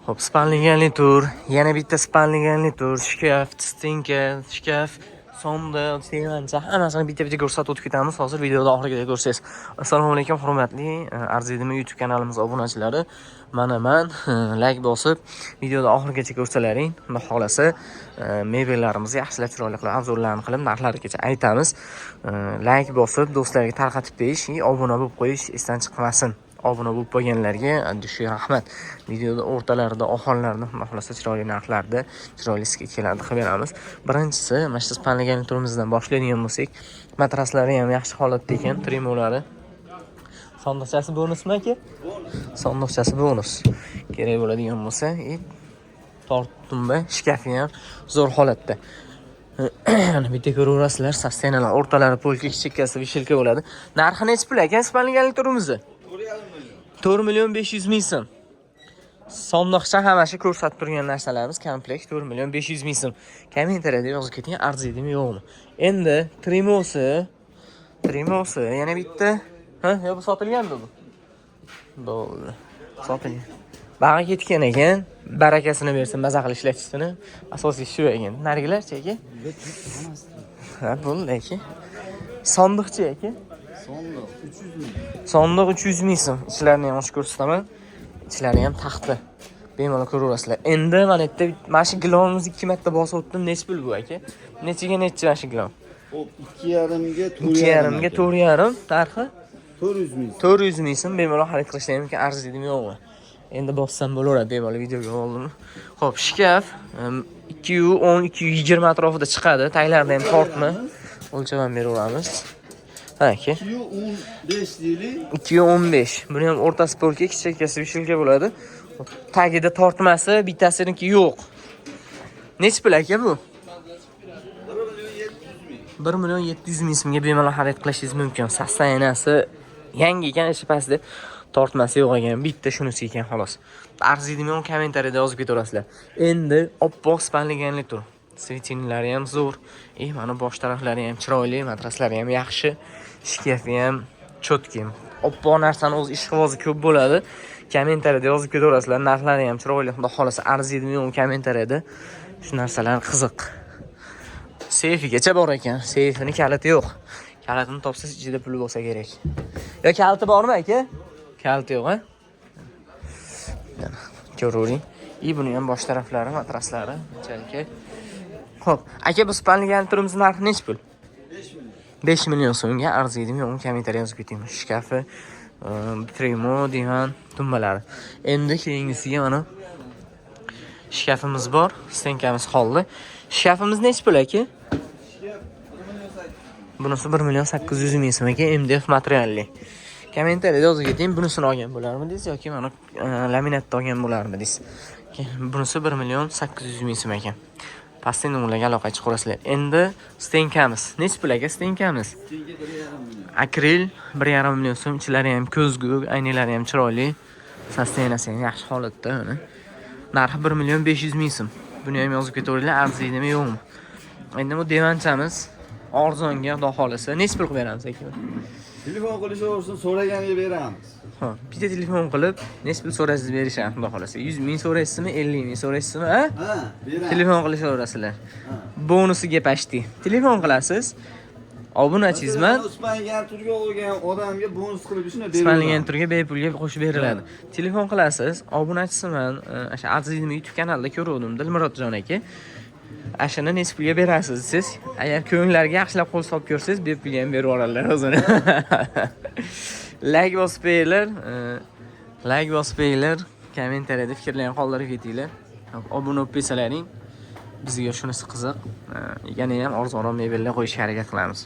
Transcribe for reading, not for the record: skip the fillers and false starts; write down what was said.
Xo'p, спальный garnitur, yana bitta спальный garnitur, shkaf, стенка, shkaf, sondiq, tevancha, hammasini bitta-bitta ko'rsatib o'tib ketamiz. Hozir videoda oxirigacha ko'rsangiz. Assalomu alaykum, hurmatli Arzidimi YouTube kanalimiz obunachilari. Mana man like bosib, videoda oxirigacha ko'rsalaring, xudo xolasa, mebellarimizni yaxshilab, chiroyli qilib, обзор larni qilib, narxlarigacha aytamiz. Like bosib, do'stlarga tarqatib berish, obuna bo'lib qo'yish esdan chiqmasin. Obuna bo'lib qo'yganlarga души rahmat. Videoda o'rtalarida, oxirlarida, xudo xolasa, chiroyli narxlarda, chiroyli скидка larda qilib beramiz. Birinchisi, mana shu спальный garniturimizdan boshlaydigan bo'lsak, matraslari ham yaxshi holatda ekan, trimolari. Sandiqchasi bonusmi, aka? Sandiqchasi bonus. Kerak bo'ladigan bo'lsa, и torttumba shkafi ham zo'r holatda. Ana bitta ko'raverasizlar, состояние lar, o'rtalari полка, chekkasi вешалка bo'ladi. Narxi nechi pul aka спальный garniturimizni? 4 million 500 ming so'm. Sondiqcha, hammasi ko'rsatib turgan narsalarimiz komplekt 4 million 500 ming so'm. Kommentariyada yozib keting, arziydimi, yo'qmi. Endi trimosi yana bitta. Ha, yo bu sotilganmi bu? Bo'ldi. Sotilgan. Bag'i ketgan ekan. Barakasini bersin, maza qilib ishlatishsin. Asosiy shu ekan. Narigilarchi, aka? Ha, bo'ldi, aka. Sondiqchi, aka? Sondiq 300 ming. Sondiq 300 ming so'm. Ichlarini ham ochib ko'rsataman. Ichlari ham taxta. Bemalol ko'raverasizlar. Endi mana yerda mana shu gilamimizni ikki marta bosib o'tdim. Nechi pul bu, aka? Nechiga nechi mana shu gilam? Xo'p, 2,5 ga 4,5. 2,5 ga 4,5, narxi 400 ming. 400 ming so'm, bemalol xarid qilishlar mumkin. Arziydimi, yo'qmi? Endi bossam bo'laveradi, bemalol videoga oldim. Xo'p, shkaf 210, 220 atrofida chiqadi. Taglarida ham tortma. O'lchab ham beraveramiz. Ha, aka. 215 deylik. 215. Buni ham o'rtasi полка, chekkasi вешалка bo'ladi. Tagida tortmasi bittasiniki yo'q. Nechi pul, aka, bu? 1 million 700 ming. 1 million 700 ming so'mga bemalol xarid qilishingiz mumkin. Состояние si yangi ekan, ichi pastda tortmasi yo'q ekan. Bitta shunisi ekan, xolos. Arziydimi, yo'qmi, kommentariyada yozib ketaverasizlar. Endi oppoq спальный garnitur. Светильник lari ham zo'r. Mana bosh taraflari ham chiroyli, matraslari ham yaxshi. Shkafi ham чёткий. Oppoq narsani o'z ishqibozi ko'p bo'ladi. Kommentariyada yozib ketaverasizlar. Narxlari ham chiroyli. Xudo xolasa, arziydimi, yo'qmi, kommentariyada. Shu narsalar qiziq. Seyfigacha bor ekan. Seyfini kaliti yo'q. Kalitini topsangiz, ichida puli bo'lsa kerak. Yo kaliti bormi, aka? Kaliti yo'q, a? Mana, ko'ravering. И buni ham bosh taraflari, matraslari unchalik. Xo'p, aka, bu спальный garniturimiz narxi nechi pul? 5 million. 5 million so'mga arziydimi, yo'qmi, kommentariy yozib keting. Shkafi, trimo, divan, tumbalari. Endi keyingisiga mana shkafimiz bor, стенка miz qoldi. Shkafimiz nechi pul, aka? Shkaf 1 million 800 ming. Bunisi 1 million 800 ming so'm ekan, MDF materialli. Kommentariyada yozib keting, bunisini olgan bo'larmidingiz yoki mana laminatda olgan bo'larmidingiz? Bunisi 1 million 800 ming so'm ekan. Pastda nomerlarga aloqa chiqarasizlar. Endi стенка miz. Nechi pul, aka, стенка miz? Стенка 1,5 million. Akril 1,5 million so'm, ichlari ham ko'zgu, aynaklari ham chiroyli. Состояние si ham yaxshi holatda mana. Narxi 1 million 500 ming so'm. Buni ham yozib ketaveringlar, arziydimi, yo'qmi? Endi bu divanchamiz arzonga, xudo xolasa. Nechi pul qilib beramiz, aka? Telefon qilishaversin, so'raganiga beramiz. Ha, bitta telefon qilib, nechi pul so'raysiz, berishadi, xudo xolasa. 100 ming so'raysizmi, 50 ming so'raysizmi, ha? Ha, beramiz. Telefon qilishaverasizlar. Ha. Bonusiga почти. Telefon qilasiz. Obunachiyman. Спальный garniturga olgan odamga bonus qilib shuni beramiz. Спальный garniturga bepulga qo'shib beriladi. Telefon qilasiz, obunachisiman, o'sha Azizning YouTube kanalida ko'ruvdim, Dilmurodjon aka. Ashuni nechi pulga berasiz siz? Agar ko'ngillariga yaxshilab qo'l solib ko'rsangiz, bepulga ham berib yuboradilar o'zini. Like bosib qo'yinglar, like bosib qo'yinglar, kommentariyada fikrlarni qoldirib ketinglar. Obuna bo'lib qo'ysalaring, bizga shunisi qiziq. Yana ham arzonroq mebellar qo'yishga harakat qilamiz.